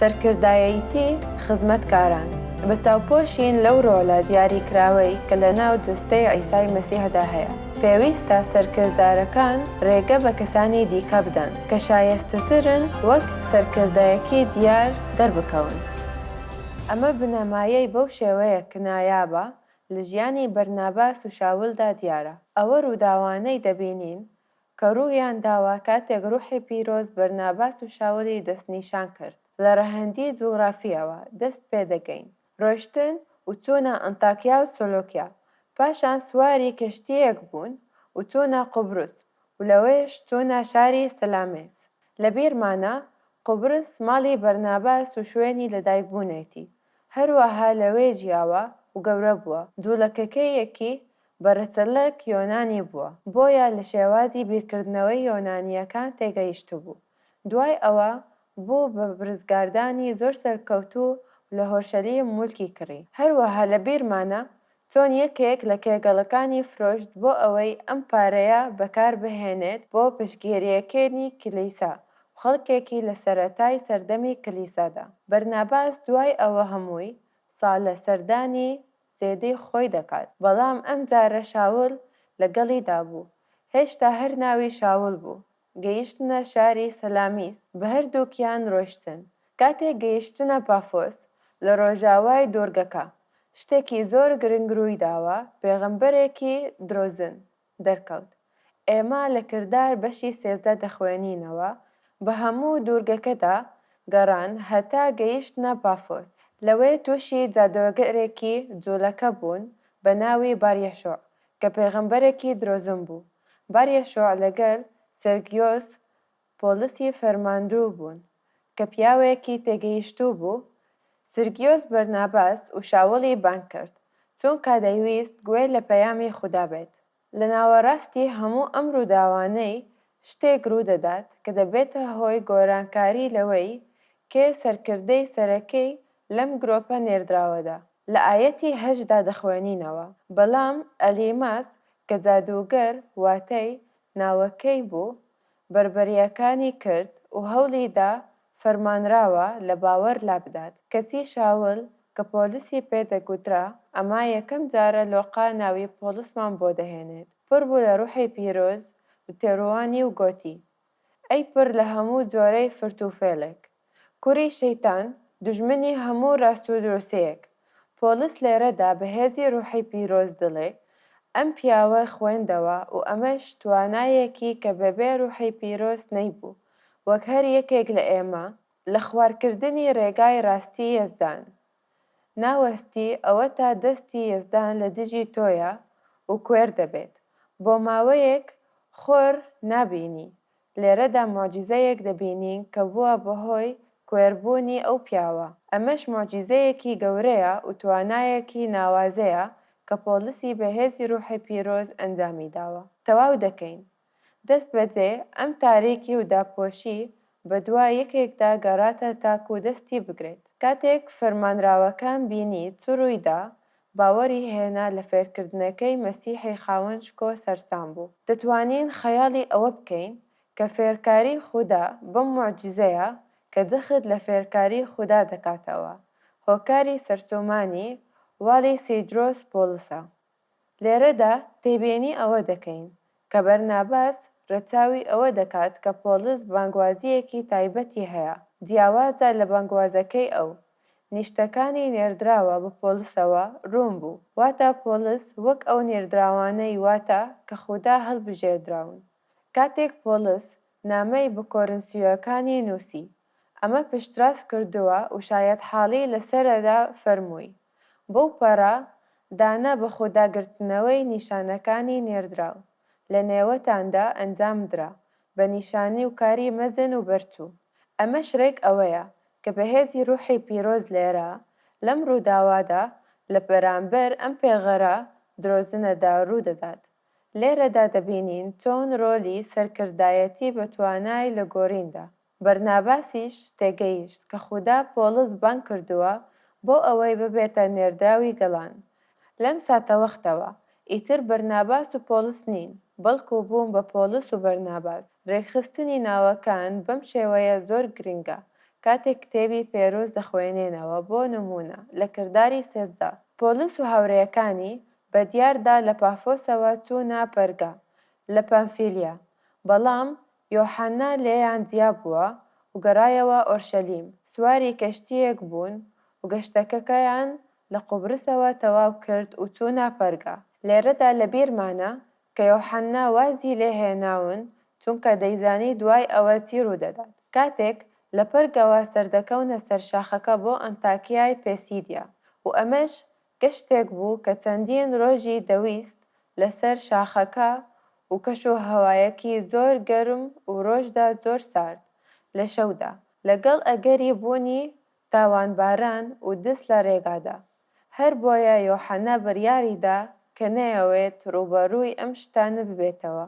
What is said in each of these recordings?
سەرکردایەیتی خزمەتکاران، بە چاوپۆشین لەو ڕۆلە دیاریکراوەی کە لە ناو جەستەی عیسای مەسیحدا هەیە، پێویستە سەرکردارەکان ڕێگە بە کەسانی دیکە بدەن کە شایستەترن وەک سەرکردایەکی دیار دەربکەون. ئەمە بنەمایەی بەو شێوەیە کە نایابە لە ژیانی بەرناباس و شاولدا دیارە. ئەوە ڕووداوانەی دەبینین کە ڕوویان داوە کاتێک ڕوحی پیرۆز بەرناباس و شاولی دەستنیشان کرد. لە ڕەهەندی جوگرافییەوە دەست پێ دەگەین. ڕۆیشتن و چوونە ئەنتاکیا و سۆلۆکیا، پاشان سواری کەشتییەک بوون و چوونە قوبرس و لەوێش چوونە شاری سەلامێس. لە بیرمانە قوبرس ماڵی بەرناباس و شوێنی لەدایکبوونێتی، هەروەها لەوێ ژیاوە و گەورە بووە، جوولەکەکەیەکی بە رەچەلەک یۆنانی بووە، بۆیە لە شێوازی بیرکردنەوەی یۆنانییەکان تێگەیشتبوو. دوای ئەوە بوو بە رزگاردانی زۆر سەرکەوتوو و لە هۆرشەلیم مولکی کڕی. هەروەها لە بیرمانە چۆن یەکێک لە کێگەڵەکانی فرۆشت بۆ ئەوەی ئەم پارەیە بەکار بهێنێت بۆ پشتگیرییەکێنی کلیسا و خەڵکێکی لە سەرەتای سەردەمی کلیسادا. بەرناباس دوای ئەوە هەمووی ساڵە سەردانی زێدی خۆی دەکات، بەڵام ئەم جارە شاول لەگەڵیدا بوو، هێشتا هەر ناوی شاول بوو. گەیشتنە شاری سەلامیس، بە هەردووکیان ڕۆیشتن. کاتێک گەیشتنە پافۆس، لە ڕۆژاوای دوورگەکە، شتێکی زۆر گرنگ ڕوویداوە، پێغەمبەرێکی درۆزن دەرکەوت. ئێمە لە کردار بەشی 13 دەخوێنینەوە، بە هەموو دوورگەکەدا گەڕان هەتا گەیشتنە پافۆس. لەوێ تووشی جادۆگەرێکی جوولەکە بوون بە ناوی باریەشوع، کە پێغەمبەرێکی درۆزن بوو. باریەشوع لەگەل سێرگیۆس پۆڵسی فەرماندروو بوون، کە پیاوێکی تێگەیشتوو بوو، سرگیۆس بەرناباس و شاوڵی بانگ کرد، چونکە دەیویست گوێ لە پەیامی خودا بێت. لە ناوەراستی هەموو ئەم رووداوانەی شتێک روودەدات کە دەبێتە هۆی گۆرانکاری لەوەی کێ سەرکردەی سەرەکەی لەم گرۆپە نێردراوەدا. لە ئایەتی هەشتدا دەخوێنینەوە، بەڵام ئەلیماس کە جادووگەر واتەی ناوەکەی بوو، بەربەرییەکانی کرد و هەوڵی دا فەرمانراوە لە باوەر لابدات. کەچی شاول کە پۆلسی پێ دەگوترا، ئەمە یەکەم جارە لۆقا ناوی پۆڵسمان بۆ دەهێنێت، پڕ بوو لە ڕوحی پیرۆز و تێڕوانی و گۆتی، ئەی پڕ لە هەموو جۆرەی فرت و فێڵێک، کوڕی شەیتان، دوژمنی هەموو ڕاستودروستییەک. پۆڵس لێرەدا بە هێزی ڕوحی پیرۆز دڵێ ئەم پیاوە خوێندەوە و ئەمەش توانایەکی کە بەبێ ڕوحی پیرۆز نەیبوو، وەک هەر یەکێک لە ئێمە، لە خوارکردنی ڕێگای ڕاستی یەزدان ناوەستی، ئەوەتا دەستی یەزدان لە دژی تۆیە و کوێر دەبێت، بۆ ماوەیەک خۆر نابینی، لێرەدا موعجیزەیەک دەبینین کە بووە بەهۆی کوێربوونی ئەو پیاوە، ئەمەش موعجیزەیەکی گەورەیە و توانایەکی ناوازەیە کە پۆڵسی بە هێزی ڕوحی پیرۆز ئەنجامی داوە. تەواو دەکەین. دەست بەجێ ئەم تاریکی و داپۆشی بەدوا یەکێکدا گەڕاتە تاکو دەستی بگرێت. کاتێک فەرمانراوەکان بینی چ ڕوویدا، باوەڕی هێنا لە فێرکردنەکەی مەسیحی خاوەن شکۆ سەرسام بوو. دەتوانین خەیاڵی ئەوە بکەین کە فێرکاری خودا بەم موعجیزەیە کە جەخت لە فێرکاری خودا دەکاتەوە، هۆکاری سەرسوومانی والی سیدرۆس پۆڵسە. لێرەدا تێبینی ئەوە دەکەین کە بەرناباس رەچاوی ئەوە دەکات کە پۆڵس بانگوازییەکی تایبەتی هەیە، جیاوازە لە بانگوازەکەی ئەو. نیشتەکانی نێردراوە بە پۆڵسەوە روون بوو، واتە پۆڵس وەک ئەو نێردراوانەی واتە کە خودا هەڵبژێردراون. کاتێک پۆڵس نامەی بە کۆرنسیۆکانی نووسی، ئەمە پشتراست کردووە و شایەتحاڵی لەسەرەدا فەرمووی، بەو پەڕە دانە بە خۆداگرتنەوەی نیشانەکانی نێردراو لە نێوەتاندا ئەنجام درا بە نیشانی و کاری مەزن و بەرچوو. ئەمەش رێک ئەوەیە کە بە هێزی روحی پیرۆز لێرە لەم رووداوادا لە بەرامبەر ئەم پێغەرە درۆزنەدا روو دەدات. لێرەدا دەبینین چۆن رۆلی سەرکردایەتی بە توانای لە گۆریندا بەرناباسیش تێگەیشت کە خودا پۆڵس بانگ کردووە بۆ ئەوەی ببێتە نێردراوی گەڵان. لەم ساتەوەختەوە، ئیتر بەرناباس و پۆڵس نین، بەڵکو بوون بە پۆڵس و بەرناباس. رێکخستنی ناوەکان بەم شێوەیە زۆر گرنگە. کاتێک کتێبی پێرۆز دەخوێنێنەوە بۆ نموونە لە کرداری 13 پۆڵس و هاورێیەکانی بە دیاردا لە پافۆسەوە چوونە پەرگە لە پەمفیلیا بەڵام یۆحەنا لێیان جیا بووە و گەڕایەوە ئۆرشەلیم، سواری کەشتییەک بوون و گەشتەکەکەیان لە قوبرسەوە تەواو کرد و چوونە پەرگە. لێرەدا لەبیرمانە کە یۆحەنا وازی لێ هێناون چونکە دەیزانی دوای ئەوە چی ڕوودەدات کاتێک لە پەرگەوە سەردەکەونە سەر شاخەکە بۆ ئەنتاکیای پێسیدیا و ئەمەش گەشتێک بوو کە چەندین ڕۆژی دەویست لەسەر شاخەکە و کەش و هەوایەکی زۆر گەرم و ڕۆژدا زۆر سارد لە شەودا لەگەڵ ئەگەری بوونی تاوانباران و دز لە ڕێگادا. هەر بۆیە یۆحەنا بڕیاری دا کە نەیەوێت ڕووبەڕووی ئەم شتانە ببێتەوە،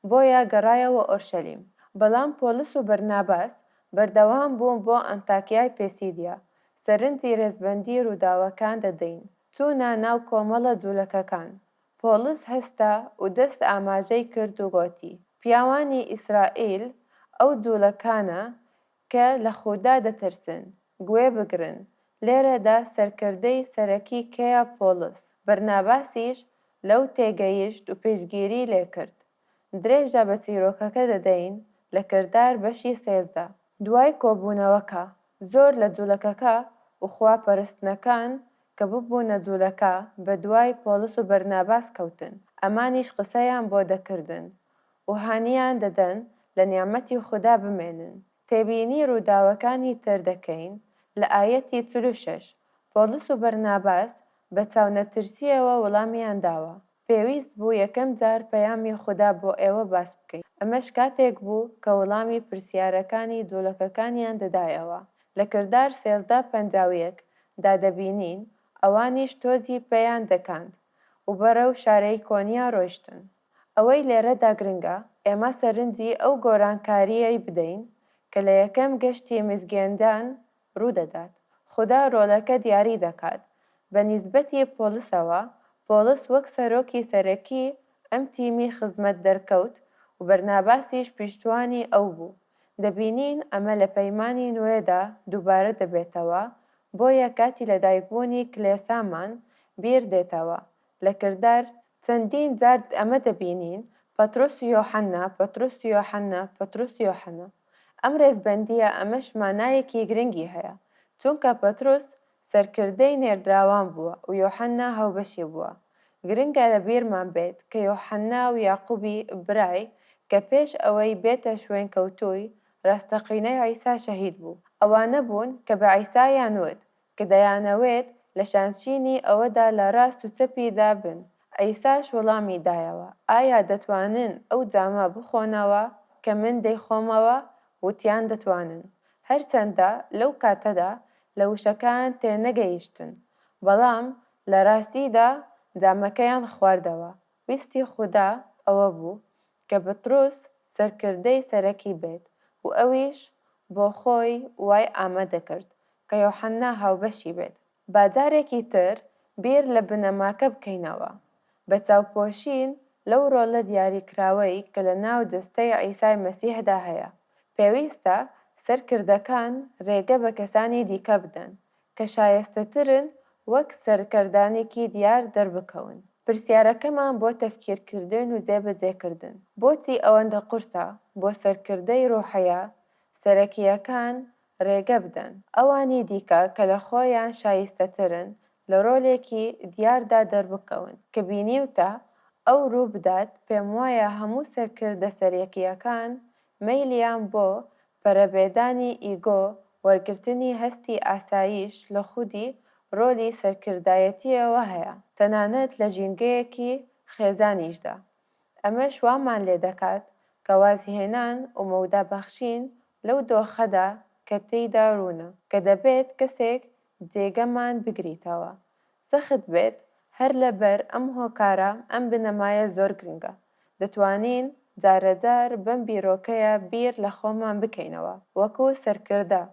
بۆیە گەڕایەوە ئۆرشەلیم. بەڵام پۆڵس و بەرناباس بەردەوام بوون بۆ ئەنتاکیای پێسیدیا. سەرنجی ڕێزبەندی ڕووداوەکان دەدەین. چوونە ناو کۆمەڵە جوولەکەکان. پۆڵس هەستا و دەست ئاماژەی کرد و گۆتی، پیاوانی ئیسرائیل، ئەو جوولەکانە کە لە خودا دەترسن، گوێ بگرن، لێرەدا سەرکردەی سەرەکی کێیە پۆڵس، بەرناباسیش لەو تێگەیشت و پێشگیری لێکرد. درێژە بە چیرۆکەکە دەدەین لە کردار بەشی 13. دوای کۆبوونەوەکە، زۆر لە جولەکەکە و خوا پەرستنەکان کە ببوونە جولەکە بە دوای پۆڵس و بەرناباس کەوتن، ئەمانیش قسەیان بۆ دەکردن و هانیان دەدەن لە نیعمەتی خودا بمێنن. تێبینی ڕووداوەکانی تر دەکەین لە ئایەتی 46، پۆڵس و بەرناباس بە چاونەترسییەوە وەڵامیان داوە، پێویست بوو یەکەم جار پەیامی خودا بۆ ئێوە باس بکەین. ئەمەش کاتێک بوو کە وەڵامی پرسیارەکانی جوولەکەکانیان دەدایەوە. لە کردار 13 51 دا دەبینین ئەوانیش تۆزی پێیان دەکاند و بەرەو شارەی کۆنیا ڕۆیشتن. ئەوەی لێرەدا گرنگە ئێمە سەرنجی ئەو گۆرانکارییەی بدەین کە لە یەکەم گەشتی مزگێندان ڕوودەدات. خودا ڕۆڵەکە دیاری دەکات. بە نیسبەتی پۆڵسەوە، پۆڵس وەک سەرۆکی سەرەکی ئەم تیمی خزمەت دەرکەوت و بەرناباسیش پیشتوانی ئەو بوو. دەبینین ئەمە لە پەیمانی نوێدا دووبارە دەبێتەوە، بۆیە کاتی لەدایکبوونی کلێسامان بیر دێتەوە. لە کردار چەندین جار ئەمە دەبینین، پەترۆس و یۆحەنا، پەترۆس و یۆحەنا، پەترۆس و یۆحەنا. ئەم ڕێزبەندییە ئەمەش مانایەکی گرنگی هەیە، چونکە پەترۆس سەرکردەی نێردراوان بووە و یۆحەنا هاوبەشی بووە. گرنگە لەبیرمان بێت کە یۆحەنا و یاقوبی برای کە پێش ئەوەی بێتە شوێنکەوتووی ڕاستەقینەی عیسا شەهید بوو، ئەوانە بوون کە بە عیسایان وت کە دەیانەوێت لە شانشینی ئەودا لە ڕاست و چەپیدا بن، عیساش وەڵامی دایەوە، ئایا دەتوانن ئەو جامە بخۆنەوە کە من دەیخۆمەوە؟ وتیان دەتوانن. هەرچەندە لەو کاتەدا لە وشەکان تێنەگەیشتن، بەڵام لە ڕاستیدا جامەکەیان خواردەوە. ویستی خودا ئەوە بوو کە بتڕوس سەرکردەی سەرەکی بێت و ئەویش بۆ خۆی وای ئامادە کرد کە یۆحەننا هاوبەشی بێت. با جارێکی تر بیر لە بنەماکە بکەینەوە، بە چاوپۆشین لەو ڕۆڵە دیاریکراوەی کە لە ناو جەستەی عیسای مەسیحدا هەیە، پێویستە سەرکردەکان رێگە بە کەسانی دیکە بدەن کە شایەستەترن وەک سەرکردانێکی دیار دەربکەون. پرسیارەکەمان بۆ تەفکیرکردن و جێبەجێکردن، بۆچی ئەوەندە قورسە بۆ سەرکردەی ڕۆحییە سەرەکییەکان ڕێگە بدەن ئەوانی دیکە کە لە خۆیان شایستەترن لە ڕۆلێکی دیاردا دەربکەون کە بینیوتە ئەو ڕوو بدات پێموایە هەموو سەرکردە سەرەکییەکان مەیلیان بۆ پەرەپێدانی ئیگۆ وەرگرتنی هەستی ئاسایش لە خودی ڕۆلی سەرکردایەتییەوە هەیە تەنانەت لە ژینگەیەکی خێزانیشدا ئەمەش وامان لێدەکات کە وازهێنان و مەودا بەخشین لەو دۆخەدا کە تێیدا ڕوونە کە دەبێت کەسێک جێگەمان بگریتەوە سەخت بێت، هەر لەبەر ئەم هۆکارە ئەم بنەمایە زۆر گرنگە، دەتوانین جارەجار بەم بیرۆکەیە بیر لە خۆمان بکەینەوە وەکو سەرکردە،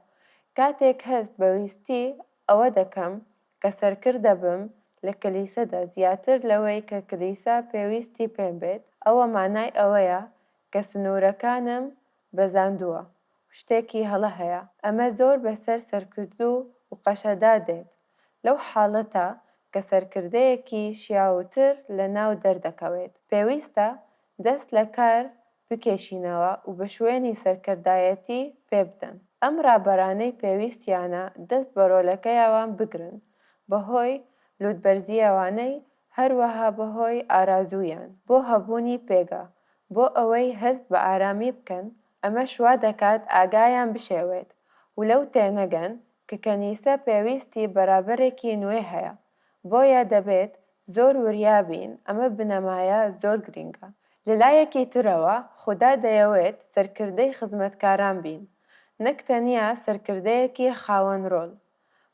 کاتێک هەست بە ویستی ئەوە دەکەم کە سەرکردە بم لە کلیسەدا زیاتر لەوەی کە کلیسا پێویستی پێم بێت، ئەوە مانای ئەوەیە کە سنوورەکانم بەزاندووە. شتێکی هەڵە هەیە. ئەمە زۆر بەسەر سەرکردو و قەشەدا دێت لەو حاڵەتە کە سەرکردەیەکی شیاوتر لە ناو دەردەکەوێت. پێویستە دەست لە کار بکێشینەوە و بە شوێنی سەرکردایەتی پێ بدەن. ئەم ڕابەرانەی پێویستیانە دەست بە ڕۆلەکەیاوان بگرن بەهۆی لوتبەرزییەوانەی هەروەها بەهۆی ئارازوویان بۆ هەبوونی پێگە بۆ ئەوەی هەست بە ئارامی بکەن، ئەمەش وا دەکات ئاگایان بشێوێت و لەو تێنەگەن کە کەنیسە پێویستی بە ڕابەرێکی نوێ هەیە، بۆیە دەبێت زۆر وریا بین ئەمە بنەمایە زۆر گرینگە. لە لایەکی ترەوە خودا دەیەوێت سەرکردەی خزمەتکاران بین نەک تەنیا سەرکردەیەکی خاوەن ڕۆل.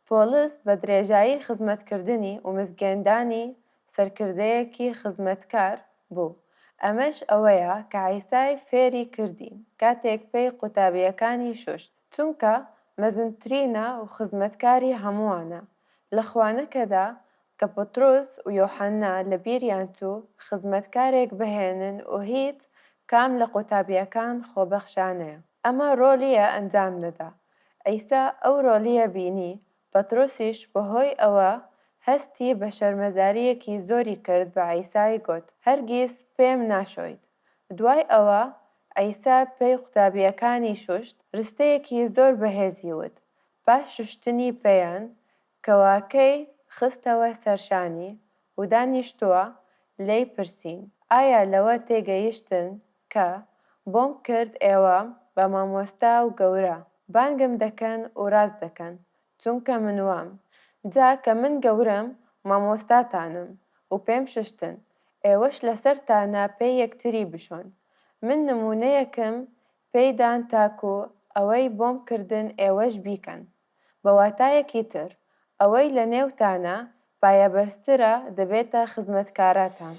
پۆڵس بە درێژایی خزمەتکردنی و مزگێندانی سەرکردەیەکی خزمەتکار بوو، ئەمەش ئەوەیە کە عیسای فێری کردین کاتێک پێی قوتابییەکانی شوشت، چونکە مەزنترینە و خزمەتکاری هەمووانە. لە خوانەکەدا کە پەترۆس و یۆحەننا لە بیریان چوو خزمەتکارێک بهێنن و هیچ کام لە قوتابییەکان خۆبەخشانەیە ئەمە ڕۆلیە ئەنجام نەدا. عیسا ئەو ڕۆلیە بینی، پەترۆسیش بەهۆی ئەوە هەستی بە شەرمەزارییەکی زۆری کرد بە عیسای گوت، هەرگیز پێم ناشۆیت. دوای ئەوە عیسا پێی قوتابییەکانی شوشت، رستەیەکی زۆر بەهێزی وت، پاش شوشتنی پێیان کەواکەی خستەوە سەر شانی و دانیشتووە، لێی پرسین، ئایا لەوە تێگەیشتن کە بۆم کرد ئێوە بە مامۆستا و گەورە بانگم دەکەن و ڕاست دەکەن، چونکە من وام. جا کە من گەورەم مامۆستاتانم و پێم ششتن، ئێوەش لەسەرتانە پێی یەکتری بشۆن. من نموونەیەکم پێی دان تاکو ئەوەی بۆم کردن ئێوەش بیکەن. بە واتایەکی تر، ئەوەی لە نێوتانە پایەبەرزترە دەبێتە خزمەتکاراتان.